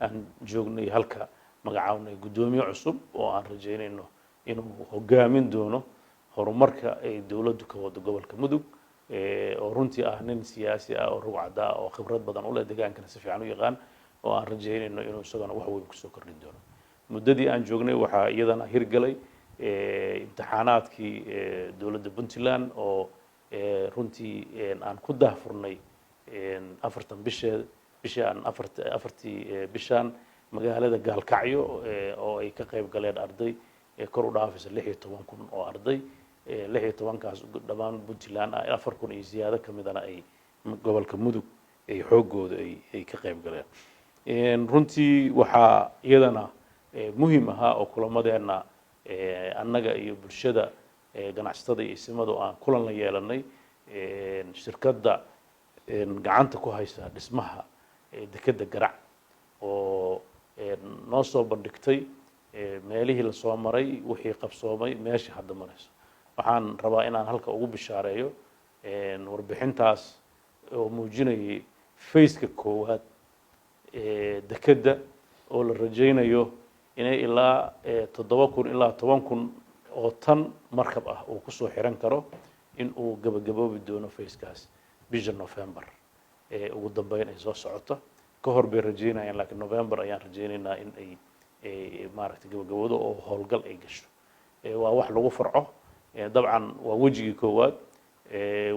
aan joognay halka magacawnay guddoomiye cusub oo aan rajaynayno inuu hogaamin doono horumarka ay dowladdu ka wado gobolka Mudug, oo runtii ah nin siyaasi ah oo rugcada ah oo khibrad badan u leh degaankana si fiican u yaqaan, oo aan rajaynayno inuu isagana wax weyn kusoo kordhin doono. Muddadii aan joognay waxaa iyadana hirgalay imtixaanaadkii dowladda Puntland, oo runtii aan ku daahfurnay 40 bisheed bishaan 4-tii bishaan magaalada Gaalkacyo, oo ay ka qayb galeen arday kor u dhaafaysa 16,000 oo arday. 16-kaas dhammaan Puntland ah, 4,000 iyo ziyaado ka midana ay gobolka Mudug ay xooggooda ay ka qayb galeen. Runtii waxaa iyadana muhiim ahaa oo kulamadeenna annaga iyo bulshada, ganacsatada iyo isimadu aan kulan la yeelanay shirkadda gacanta ku haysa dhismaha dekedda Garac, oo noo soo bandhigtay meelihii lasoo maray, wixii qabsoomay, meeshii hadda marayso. Waxaan rabaa inaan halka ugu bishaareeyo warbixintaas oo muujinayay phase-ka koowaad dekedda, oo la rajaynayo inay ilaa 7,000 ilaa 10,000 oo tan markab ah uu kusoo xiran karo, in uu gabagaboobi doono phase-kaas bisha November ugu dambeyn ay soo socoto. Ka hor bay rajaynayaan, laakiin November ayaan rajaynaynaa in ay maaragtay gabagaboodo oo howlgal ay gasho. Waa wax lagu farco. Dabcan waa wejigii koowaad,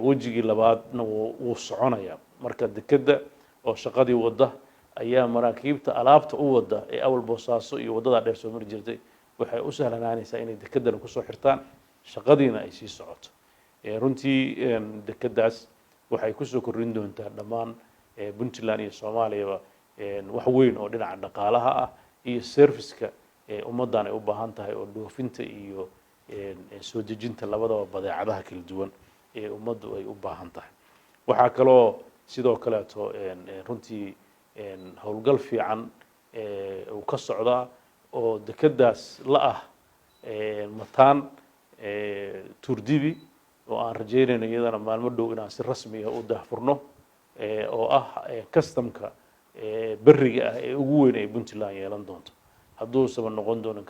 wejigii labaadna wuu soconayaa. Marka dekedda oo shaqadii wadda ayaa maraakiibta alaabta u wadda ee awal Boosaaso iyo waddadaa dheer soo mari jirtay waxay u sahlanaanaysaa inay dekeddana kusoo xirtaan, shaqadiina ay sii socoto. Runtii dekeddaas waxay kusoo kordhin doontaa dhammaan Puntland iyo Soomaaliyaba wax weyn oo dhinaca dhaqaalaha ah iyo service-ka ummaddan ay u baahan tahay, oo dhoofinta iyo soo dejinta labadaba badeecadaha kala duwan ee ummaddu ay u baahan tahay. Waxaa kaloo sidoo kaleeto runtii howlgal fiican uu ka socdaa oo dekeddaas la ah mataan Tuurdibi, oo aan rajaynayno iyadana maalmo dhow inaan si rasmi ah u daahfurno, oo ah customka berriga ah ee ugu weyn ay Puntland yeelan doonto, hadduusaba noqon doonin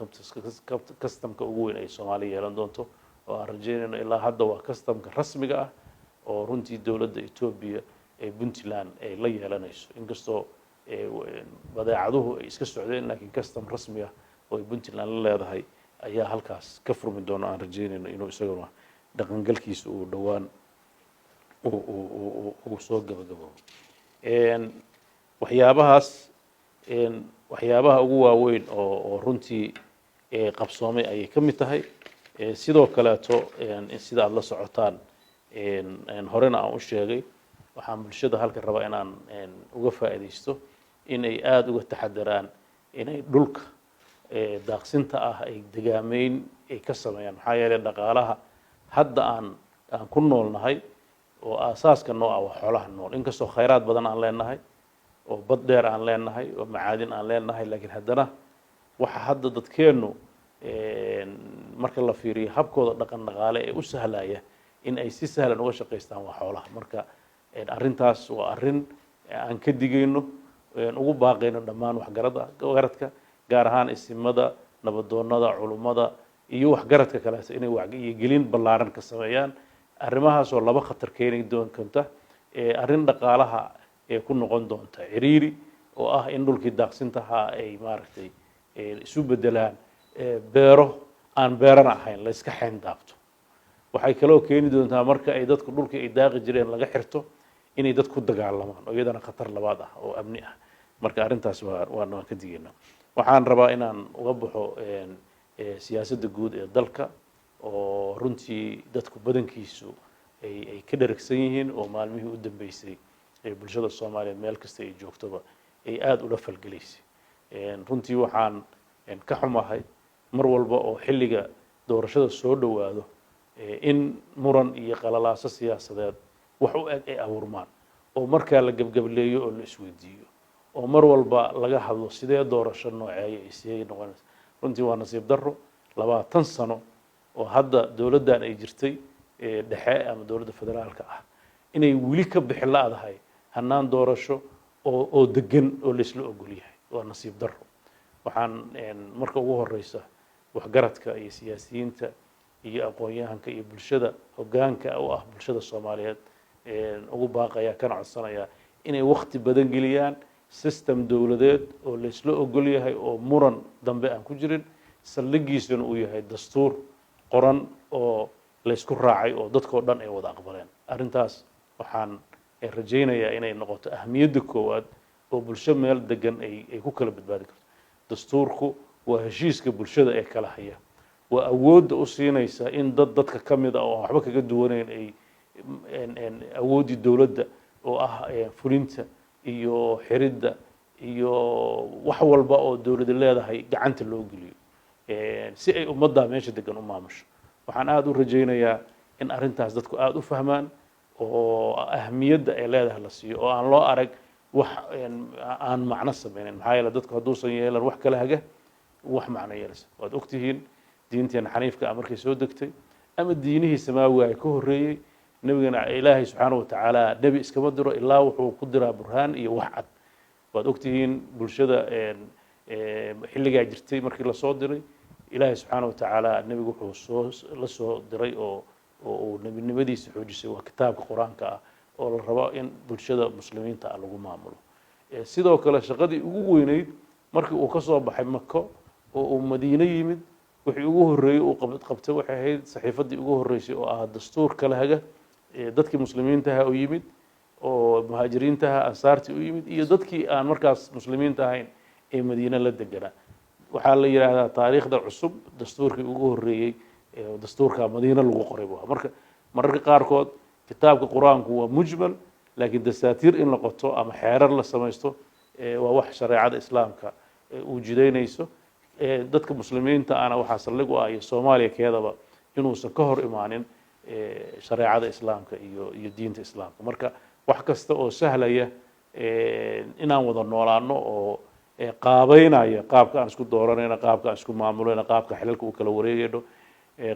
customka ugu weyn ay Soomaaliya yeelan doonto, oo aan rajaynayno. Ilaa hadda waa customka rasmiga ah oo runtii dowladda Etoobiya ee Puntland ay la yeelanayso, inkastoo badeecaduhu ay iska socdeen, laakiin custom rasmi ah oo ay Puntland la leedahay ayaa halkaas ka furmi doono, aan rajaynayno inuu isaguna dhaqangalkiisa uu dhowaan uu soo gabagaboobo. Waxyaabahaas waxyaabaha ugu waaweyn oo runtii qabsoomay ayay ka mid tahay. Sidoo kaleeto, sida aada la socotaan, horena aan u sheegay, waxaan bulshada halka rabaa inaan uga faa'iidaysto inay aada uga taxadaraan inay dhulka daaqsinta ah ay degaameyn ay ka sameeyaan, maxaa yeelay dhaqaalaha hadda aan ku noolnahay oo aasaaska noo ah waa xoolaha nool. Inkastoo khayraad badan aan leenahay oo bad dheer aan leenahay oo macaadin aan leenahay, laakiin haddana waxa hadda dadkeennu marka la fiiriyo habkooda dhaqan dhaqaale ee u sahlaya in ay si sahlan uga shaqaystaan waa xoolaha. Marka arrintaas waa arrin aan ka digayno, ugu baaqayno dhammaan waxgarada garadka, gaar ahaan isimada, nabadoonnada, culummada iyo waxgaradka kaleeto, inay wacyigelin ballaaran ka sameeyaan arrimahaasoo laba khatar keeni doon karta: arrin dhaqaalaha ee ku noqon doonta ciriiri, oo ah in dhulkii daaqsintahaa ay maaragtay isu bedelaan beero aan beerana ahayn, la iska xayn daabto. Waxay kaloo keeni doontaa marka ay dadku dhulkii ay daaqi jireen laga xirto inay dad ku dagaalamaan, oo iyadana khatar labaad ah oo amni ah. Marka arrintaas waan ka digaynaa. Waxaan rabaa inaan uga baxo siyaasadda guud ee dalka, oo runtii dadku badankiisu ay ka dheragsan yihiin, oo maalmihii u dambeysay ee bulshada Soomaaliyeed meel kasta ay joogtoba ay aada ula falgelaysay. Runtii waxaan ka xumahay mar walba oo xilliga doorashada soo dhowaado in muran iyo qalalaaso siyaasadeed wax u eg ay abuurmaan, oo markaa la gebgableeyo oo la isweydiiyo, oo mar walba laga hadlo sidee doorasho nooceeya iyo sidee noqonaysa. Runtii waa nasiib darro 20 sano oo hadda dowladdan ay jirtay dhexe ama dowladda federaalka ah inay weli ka bixi la'dahay hannaan doorasho oo degan oo laisla ogol yahay. Waa nasiib darro. Waxaan marka ugu horeysa waxgaradka iyo siyaasiyiinta iyo aqoon-yahanka iyo bulshada hoggaanka u ah bulshada Soomaaliyeed ugu baaqaya kana codsanaya inay wakti badan geliyaan system dowladeed oo laisla ogol yahay oo muran dambe aan ku jirin, saldhigiisuna uu yahay dastuur qoran oo laysku raacay oo dadkoo dhan ay wada aqbaleen. Arrintaas waxaan rajaynayaa inay noqoto ahmiyadda koowaad oo bulsho meel degan ay ku kala badbaadi karto. Dastuurku waa heshiiska bulshada ee kala haya, waa awoodda u siinaysa in dad dadka ka mid ah oo aan waxba kaga duwanayn ay awooddii dowladda oo ah fulinta iyo xiridda iyo wax walba oo dowladi leedahay gacanta loo geliyo si ay ummaddaa meesha degan u maamusho. Waxaan aada u rajaynayaa in arrintaas dadku aada u fahmaan oo ahmiyadda ay leedahay la siiyo, oo aan loo arag wax aan macno sameynin. Maxaa yeele, dadku hadduusan yeelan wax kala haga, wax macno yeelaysa. Waad ogtihiin diinteena xaniifka ah markay soo degtay ama diinihii samaawiga ay ka horreeyey, nebigana Ilaahay subxaana watacaala nebi iskama diro ilaa wuxuu ku diraa burhaan iyo wax cad. Waad ogtihiin bulshada xilligaa jirtay markii lasoo diray, Ilaahay subxaana watacaala nebigu wuxuu soo la soo diray oo uu nebinimadiisa xoojisay waa kitaabka Qur-aanka ah oo la rabo in bulshada muslimiinta ah lagu maamulo. Sidoo kale shaqadii ugu weyneyd markii uu ka soo baxay Mako oo uu Madiine yimid, wixii ugu horreeyey uu qabtay waxay ahayd saxiifaddii ugu horreysay oo ah dastuur kala haga dadkii muslimiintaha u yimid oo muhaajiriintaha, ansaartii u yimid iyo dadkii aan markaas muslimiinta ahayn ee Madiine la deganaa. Waxaa la yidhaahdaa taariikhda cusub dastuurkii ugu horreeyey dastuurka Madiine lagu qoray buu ahaa. Marka mararka qaarkood kitaabka Qur-aanku waa mujmal, laakiin dasaatiir in la qoto ama xeerar la samaysto waa wax shareecada Islaamka uu jidaynayso. Dadka muslimiinta ana waxaa saldhig u ah iyo Soomaaliya keedaba inuusan ka hor imaanin shareecada Islaamka iyo diinta Islaamka. Marka wax kasta oo sahlaya inaan wada noolaano oo qaabeynaya qaabka aan isku dooranayno, qaabka aan isku maamulayno, qaabka xilalka u kala wareegayno,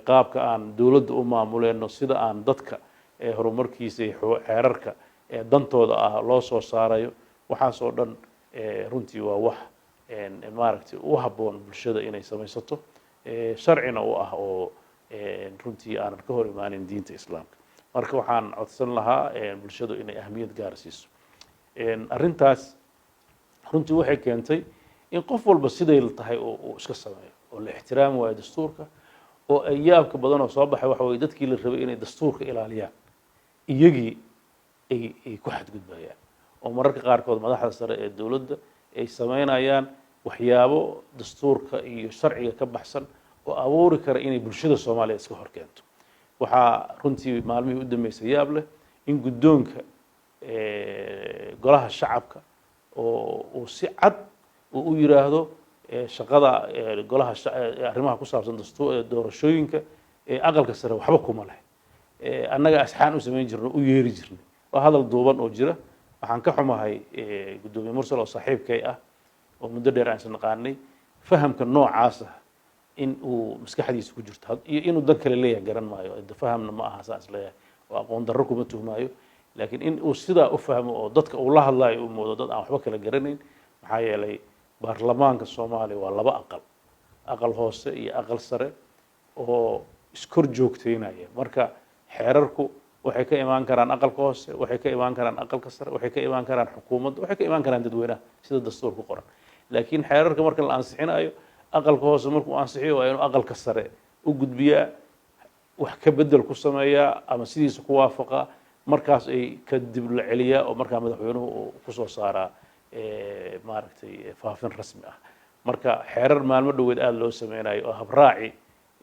qaabka aan dowladda u maamuleyno, sida aan dadka horumarkiisa iyo xeerarka dantooda ah loo soo saarayo, waxaas oo dhan runtii waa wax maaragtay u habboon bulshada inay samaysato, sharcina u ah oo runtii aanan ka hor imaanin diinta Islaamka. Marka waxaan codsan lahaa bulshadu inay ahmiyad gaar siiso arrintaas. Runtii waxay keentay in qof walba siday tahay uu iska sameeyo oo la ixtiraami waayo dastuurka, oo ay yaabka badan oo soo baxay waxa weye dadkii la rabay inay dastuurka ilaaliyaan iyagii ay ku xadgudbayaan, oo mararka qaarkood madaxda sare ee dowladda ay sameynayaan waxyaabo dastuurka iyo sharciga ka baxsan oo abuuri kara inay bulshada Soomaaliya iska hor keento. Waxaa runtii maalmihii u dambeysay yaab leh in guddoonka golaha shacabka oo uu si cad uu u yiraahdo shaqada golaha arrimaha ku saabsan dastuur doorashooyinka aqalka sare waxba kuma leh, annaga asxaan u samayn jirno, u yeeri jirnay. Waa hadal duuban oo jira. Waxaan ka xumahay guddoomiye Mursal oo saaxiibkay ah oo muddo dheer aan isnaqaanay, fahamka noocaas ah in uu maskaxdiisa ku jirto iyo inuu dan kale leeyahay garan maayo. Fahamna ma aha saas leeyahay oo aqoon darro kuma tuhmaayo, laakiin in uu sidaa u fahmo oo dadka uu la hadlayo uu moodo dad aan waxba kala garanayn. Maxaa yeelay, baarlamaanka Soomaaliya waa laba aqal, aqal hoose iyo aqal sare oo iskor joogteynaya. Marka xeerarku waxay ka imaan karaan aqalka hoose, waxay ka imaan karaan aqalka sare, waxay ka imaan karaan xukuumadda, waxay ka imaan karaan dadweynaha sida dastuur ku qoran. Laakiin xeerarka marka la ansixinayo, aqalka hoose markuu ansixiyo waa inuu aqalka sare u gudbiyaa, wax ka bedel ku sameeyaa ama sidiisa ku waafaqaa, markaas ay kadib la celiyaa oo markaa madaxweynuhu uu kusoo saaraa maaragtay faafin rasmi ah. Marka xeerar maalmo dhoweed aada loo sameynayo oo habraaci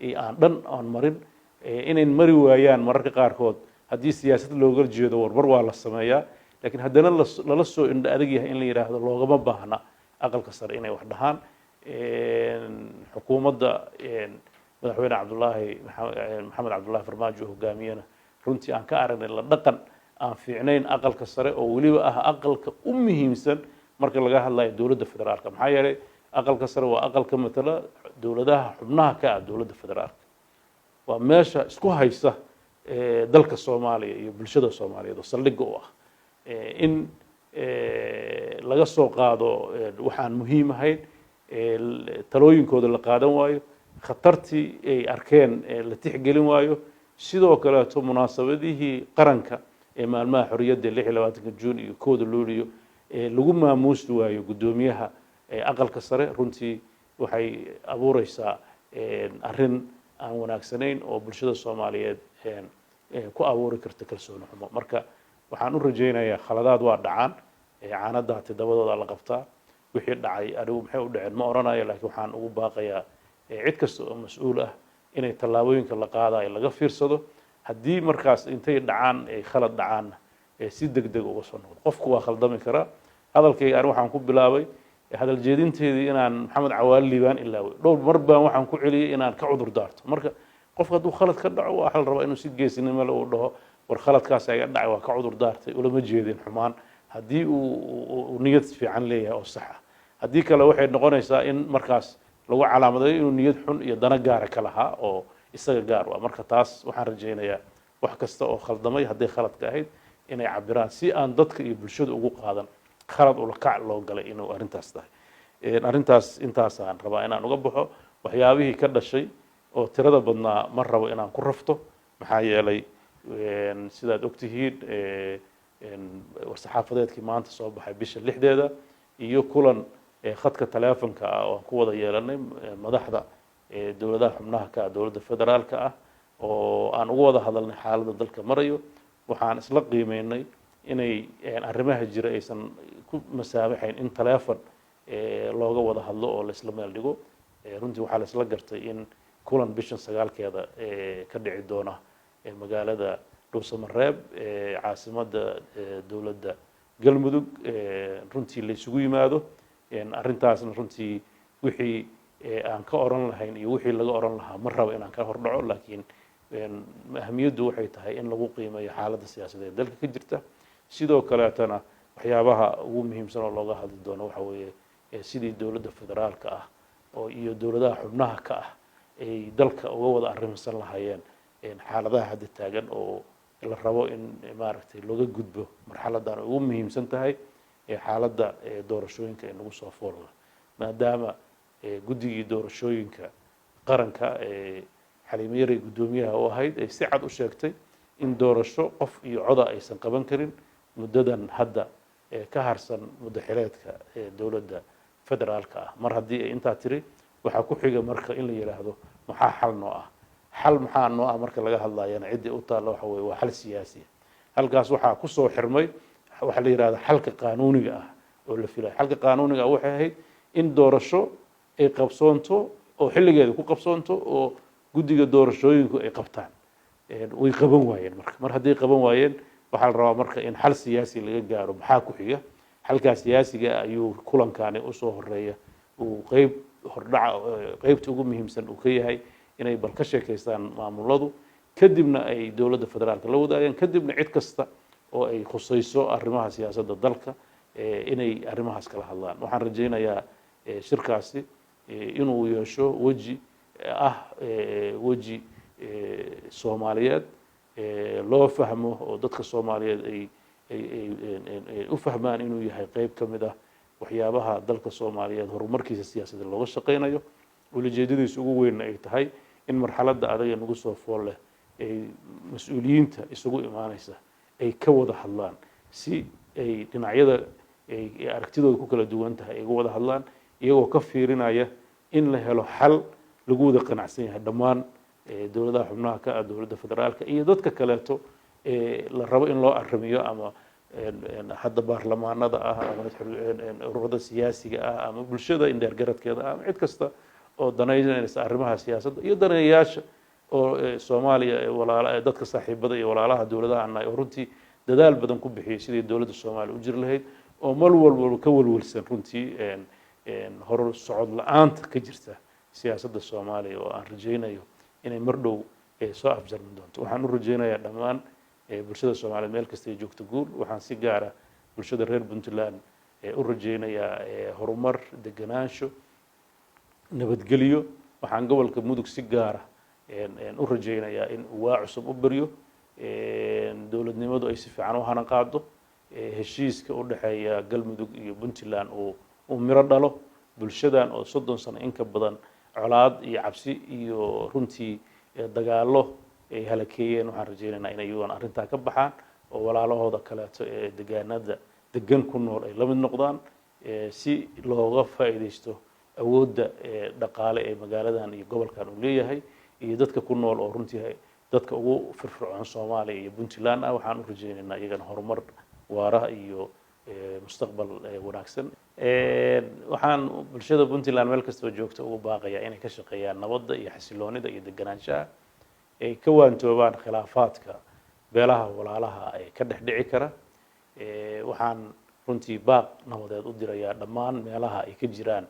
iyo aan dhan aan marin inay mari waayaan mararka qaarkood haddii siyaasad looga jeedo warbar waa la sameeyaa, laakiin haddana lala soo indho adag yahay in la yidhaahdo loogama baahna aqalka sare inay wax dhahaan. Xukuumadda Madaxweyne Cabdulaahi Maxamed Cabdullaahi Farmaajo hogaamiyena runtii aan ka aragnay la dhaqan aan fiicnayn Aqalka Sare, oo weliba ah aqalka u muhiimsan marka laga hadlayo dowladda federaalka, maxaa yeelay Aqalka Sare waa aqalka matala dowladaha xubnaha ka ah dowladda federaalka, waa meesha isku haysa dalka Soomaaliya iyo bulshada Soomaaliyeed oo saldhigga u ah. In laga soo qaado waxaan muhiim ahayn, talooyinkooda la qaadan waayo, khatartii ay arkeen la tixgelin waayo, sidoo kaleeto munaasabadihii qaranka ee maalmaha xorriyadda, 26-ka Juun iyo 1-da Luuliyo, lagu maamuusi waayo guddoomiyaha Aqalka Sare, runtii waxay abuureysaa arrin aan wanaagsanayn oo bulshada Soomaaliyeed ku abuuri karta kalsooni xumo. Marka waxaan u rajaynayaa, khaladaad waa dhacaan, caanadaati dabadooda la qabtaa. Wixii dhacay anigu maxay u dhaceen ma oranayo, laakiin waxaan ugu baaqayaa cid kasta oo mas-uul ah inay tallaabooyinka la qaadayo laga fiirsado. Haddii markaas intay dhacaan ay khalad dhacaanna, si deg deg uga soo noqdo. Qofku waa khaldami karaa. Hadalkayga ani waxaan ku bilaabay hadal jeedinteedii inaan Maxamed Cawaali Liibaan ilaaway. Dhowr mar baan waxaan ku celiyey inaan ka cudur daarto. Marka qofka hadduu khalad ka dhaco, waxaa la rabaa inuu si geesinimo le uu dhaho: "War, khaladkaas iga dhacay, waa ka cudur daartay, ulama jeedin xumaan," haddii uu niyad fiican leeyahay oo sax ah. Haddii kale waxay noqonaysaa in markaas lagu calaamadayo inuu niyad xun iyo dano gaara ka lahaa oo isaga gaar u ah. Marka taas waxaan rajaynayaa wax kasta oo khaldamay, hadday khaladka ahayd, inay cabiraan si aan dadka iyo bulshada ugu qaadan khalad ula kac loo galay inuu arrintaas tahay. Arrintaas intaasaan rabaa inaan uga baxo. Waxyaabihii ka dhashay oo tirada badnaa ma rabo inaan ku rafto, maxaa yeelay sidaad ogtihiin war-saxaafadeedkii maanta soo baxay bisha 6-deeda iyo kulan khadka taleefonka ah oo aan ku wada yeelanay madaxda dowladaha xubnaha ka ah dowladda federaalka ah, oo aan uga wada hadalnay xaaladda dalka marayo, waxaan isla qiimeynay inay arrimaha jira aysan ku masaamaxayn in taleefon looga wada hadlo oo laisla meel dhigo. Runtii waxaa la isla gartay in kulan bishan 9-keeda ka dhici doona magaalada Dhuusamareeb, caasimadda dowladda Galmudug, runtii la isugu yimaado. Arrintaasna runtii wixii aan ka oran lahayn iyo wixii laga oran lahaa ma rabo inaan ka hordhaco, laakiin ahamiyaddu waxay tahay in lagu qiimeeyo xaaladda siyaasadeed dalka ka jirta. Sidoo kaleetana waxyaabaha ugu muhiimsan oo looga hadli doono waxa weeye sidii dowladda federaalka ah oo iyo dowladaha xubnaha ka ah ay dalka uga wada arrimsan lahaayeen xaaladaha hadda taagan oo la rabo in maaragtay looga gudbo marxaladan ugu muhiimsan tahay xaaladda doorashooyinka ee nagu soo foolda, maadaama guddigii doorashooyinka qaranka ee Xaliimo Yarey guddoomiyaha u ahayd ay si cad u sheegtay in doorasho qof iyo coda aysan qaban karin muddadan hadda ka harsan muddo xileedka dowladda federaalka ah. Mar haddii ay intaa tiri, waxaa ku xiga marka in la yidhaahdo: maxaa xal noo ah? Xal maxaa noo ah marka laga hadlayana, ciddii u taalla waxa weye waa xal siyaasi ah. Halkaas waxaa kusoo xirmay waxaa la yidhahda xalka qaanuuniga ah oo la filayo. Xalka qaanuuniga ah waxay ahayd in doorasho ay qabsoonto oo xilligeeda ku qabsoonto oo guddiga doorashooyinku ay qabtaan. Way qaban waayeen. Marka mar hadday qaban waayeen, waxaa la rabaa marka in xal siyaasi laga gaaro. Maxaa ku xiga? Xalkaa siyaasiga ayuu kulankani usoo horeeya uu qeyb hordhaca, qeybta ugu muhiimsan uu ka yahay inay bal ka sheekaystaan maamuladu, kadibna ay dowladda federaalka la wadaagaan, kadibna cid kasta oo ay khusayso arrimaha siyaasadda dalka inay arrimahaas kala hadlaan. Waxaan rajaynayaa shirkaasi inuu yeesho weji ah, weji Soomaaliyeed loo fahmo oo dadka Soomaaliyeed ay u fahmaan inuu yahay qeyb ka mid ah waxyaabaha dalka Soomaaliyeed horumarkiisa siyaasadeed looga shaqaynayo, ulajeedadiisa ugu weynna ay tahay in marxaladda adag ee nagu soo fool leh ay mas-uuliyiinta isugu imaanaysa ay ka wada hadlaan, si ay dhinacyada ay aragtidooda ku kala duwan tahay ay uga wada hadlaan, iyagoo ka fiirinaya in la helo xal lagu wada qanacsan yahay dhammaan dowladaha xubnaha ka ah dowladda federaalka iyo dadka kaleeto ee la rabo in loo arrimiyo, ama hadda baarlamaanada ah, ama ururada siyaasiga ah, ama bulshada indheergaradkeeda ah, ama cid kasta oo danaynaysa arrimaha siyaasadda iyo daneeyayaasha oo Soomaaliya walaala, dadka saaxiibada iyo walaalaha dowladaha annahay oo runtii dadaal badan ku bixiyay sidii dowladda Soomaaliya u jiri lahayd, oo mar walbaba ka walwalsan runtii hor socod la-aanta ka jirta. siyaasadda Soomaaliya oo aan rajaynayo inay mar dhow soo afjarmi doonto. Waxaan u rajaynayaa dhammaan bulshada Soomaaliyeed meel kasta ay joogto guul. Waxaan si gaara bulshada reer Puntland u rajaynayaa horumar, deganaansho, nabadgelyo. Waxaan gobolka Mudug si gaara u rajaynayaa in uu waa cusub u baryo, dowladnimadu ay si fiican u hana qaado, heshiiska u dhexeeya Galmudug iyo Puntland uu miro dhalo. Bulshadan oo 30 sano in ka badan colaad iyo cabsi iyo runtii dagaallo ay halakeeyeen, waxaan rajaynaynaa in iyaguna arrintaa ka baxaan oo walaalahooda kaleeto ee degaanada degan ku nool ay la mid noqdaan, si looga faa'iidaysto awoodda dhaqaale ee magaaladan iyo gobolkan uu leeyahay iyo dadka ku nool oo runtii dadka ugu firfircoon Soomaaliya iyo Puntland ah. Waxaan u rajaynaynaa iyagana horumar waara iyo mustaqbal wanaagsan. Waxaan bulshada Puntland meel kastoo joogta ugu baaqayaa inay ka shaqeeyaan nabadda iyo xasiloonida iyo deganaanshaha, ay ka waantoobaan khilaafaadka beelaha walaalaha ee ka dhex dhici kara. Waxaan runtii baaq nabadeed u dirayaa dhammaan meelaha ay ka jiraan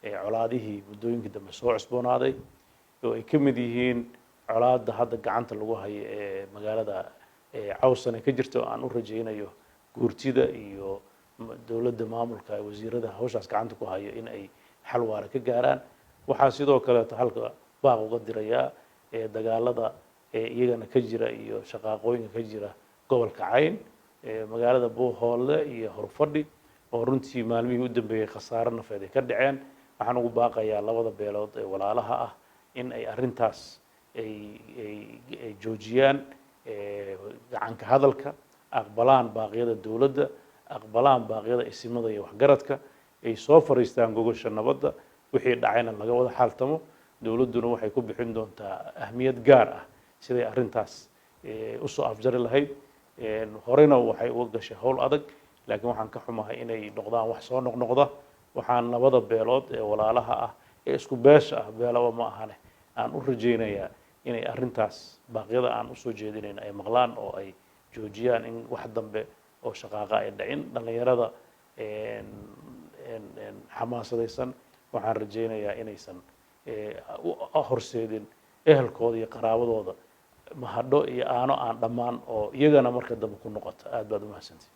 colaadihii muddooyinkii dambe soo cusboonaaday, oo ay ka mid yihiin colaadda hadda gacanta lagu hayo ee magaalada Cawsane ka jirta, oo aan u rajaynayo guurtida iyo dowladda maamulka wasiirada hawshaas gacanta ku hayo in ay xal waara ka gaaraan. Waxaa sidoo kaleeto halka baaq uga dirayaa dagaalada iyagana ka jira iyo shaqaaqooyinka ka jira gobolka Cayn, magaalada Buuhoole iyo Horfadhi, oo runtii maalmihii u dambeeyey khasaare nafeed ay ka dhaceen. Waxaan ugu baaqayaa labada beelood ee walaalaha ah in ay arrintaas ay joojiyaan gacanka hadalka, aqbalaan baaqyada dowladda, aqbalaan baaqyada isimada iyo waxgaradka, ay soo fariistaan gogosha nabadda, wixii dhacayna laga wada xaaltamo. Dowladduna waxay ku bixin doontaa ahmiyad gaar ah siday arrintaas usoo afjari lahayd. Horena waxay uga gashay howl adag, laakiin waxaan ka xumahay inay noqdaan wax soo noqnoqda. Waxaan labada beelood ee walaalaha ah ee isku beesha ah, beelaba ma ahane, aan u rajaynayaa inay arrintaas baaqyada aan usoo jeedinayno ay maqlaan oo ay joojiyaan in wax dambe oo shaqaaqa ay dhicin. Dhallinyarada xamaasadaysan waxaan rajaynayaa inaysan u horseedin ehelkooda iyo qaraabadooda mahadho iyo aano aan dhammaan oo iyagana marka dambe ku noqota. Aad baad u mahadsantihi.